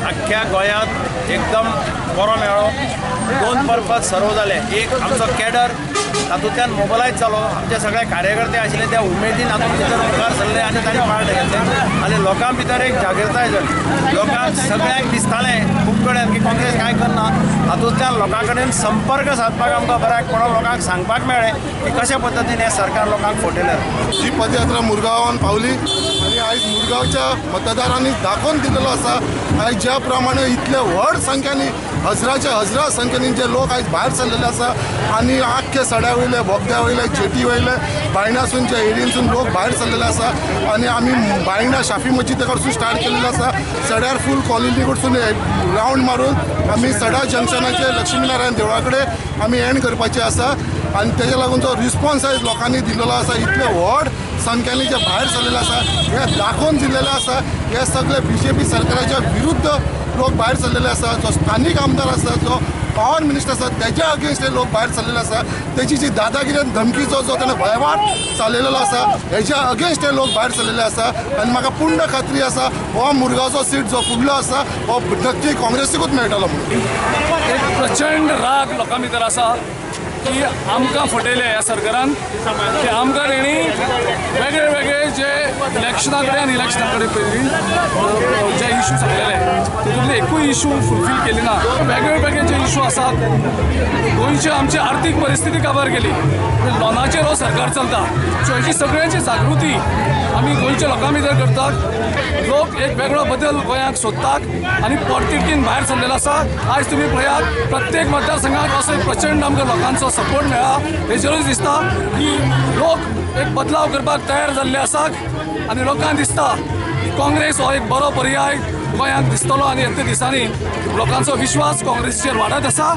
अख्ख्या गोंयांत एकदम बरो मेळ्ळो. दोन पर्पज सर्व जाले. एक, आमचो कॅडर तातूंतल्यान मोबलायज जालो. आमचे सगळे कार्यकर्ते आशिल्ले त्या उमेदीन हातूंत भितर मुखार सरले आनी तांणी पार्ट घेतलें आनी लोकां भितर एक जागृताय जाली. लोकांक सगळ्यांक दिसतालें खूब कडेन की काँग्रेस कांय करना. हातूंतल्यान लोकां कडेन संपर्क सादपाक आमकां बऱ्याक पडलो. लोकांक सांगपाक मेळ्ळें की कशा पद्दतीन हें सरकार लोकांक फटयलें. ही पदयात्रा मुरगांवान पावली आनी आयज मुरगांवच्या मतदारांनी दाखोवन दिलेलो आसा, आयज ज्या प्रमाणे इतले व्हड संख्यांनी, हजराच्या हजरा संख्येनी जे लोक आयज भायर सरलेले आसा आनी आख्खे सड्या वयले, बोगद्या वयले, जेटी वयले, बायणासून, जे एरियनसून लोक भायर सरलेले आसा आनी आमी बायणा शाफी मस्जिदे कडसून स्टार्ट केलेलो आसा. सड्यार फूल कॉलनी कडसून रावंड मारून आमी सडा जंक्शनाचे लक्ष्मीनारायण देवळा कडेन आमी एंड करपाचे आसा. आनी तेज्या लागून जो रिस्पॉन्स आयज लोकांनी दिलेलो आसा, इतले व्हड संख्यांनी जे भायर सरलेले आसा, हे दाखोवन दिलेले आसा, हे सगळे बीजेपी सरकाराच्या विरुद्ध लोक भायर सरलेले आसा. जो स्थानीक आमदार आसा, जो पॉवर मिनिस्टर आसा, तेज्या अगेन्स्ट हे लोक भायर सरलेले आसा. तेजी जी दादागिरी आनी धमकीचो जो तेणें वेव्हार चालयलेलो आसा, हेज्या अगेन्स्ट हे लोक भायर सरलेले आसा. आनी म्हाका पूर्ण खात्री आसा, हो मुरगांवचो सीट जो फुडलो आसा हो नक्की काँग्रेसीकूच मेळटलो म्हणून. एक प्रचंड राग लोकां भितर आसा की आमकां फटयले ह्या सरकारान, की आमकां तेणी वेगळे वेगळे जे इलेक्शना कडेन आनी इलेक्शना कडेन पयलीं जे इशू सांगलेले, तितूंतले एकूय इशू फुलफील केली ना. वेगळे वेगळे जे इशू आसात, गोंयची आमची आर्थीक परिस्थिती काबार केली, लोनाचेर हो सरकार चलता. सो हेची सगळ्यांची जागृती आमी गोंयच्या लोकां भितर करतात. लोक एक वेगळो बदल गोंयांक सोदतात आनी पोटतिडकीन भायर सरलेलो आसा. आयज तुमी पळयात, प्रत्येक मतदारसंघात असो एक प्रचंड आमकां लोकांचो सपोर्ट मेळ्ळा. हेजेरूच दिसता की लोक एक बदलाव करपाक तयार जाल्ले आसात आनी लोकांक दिसता की काँग्रेस हो एक बरो पर्याय गोंयांक दिसतलो आनी येत्या दिसांनी लोकांचो विश्वास काँग्रेसीचेर वाडत आसा.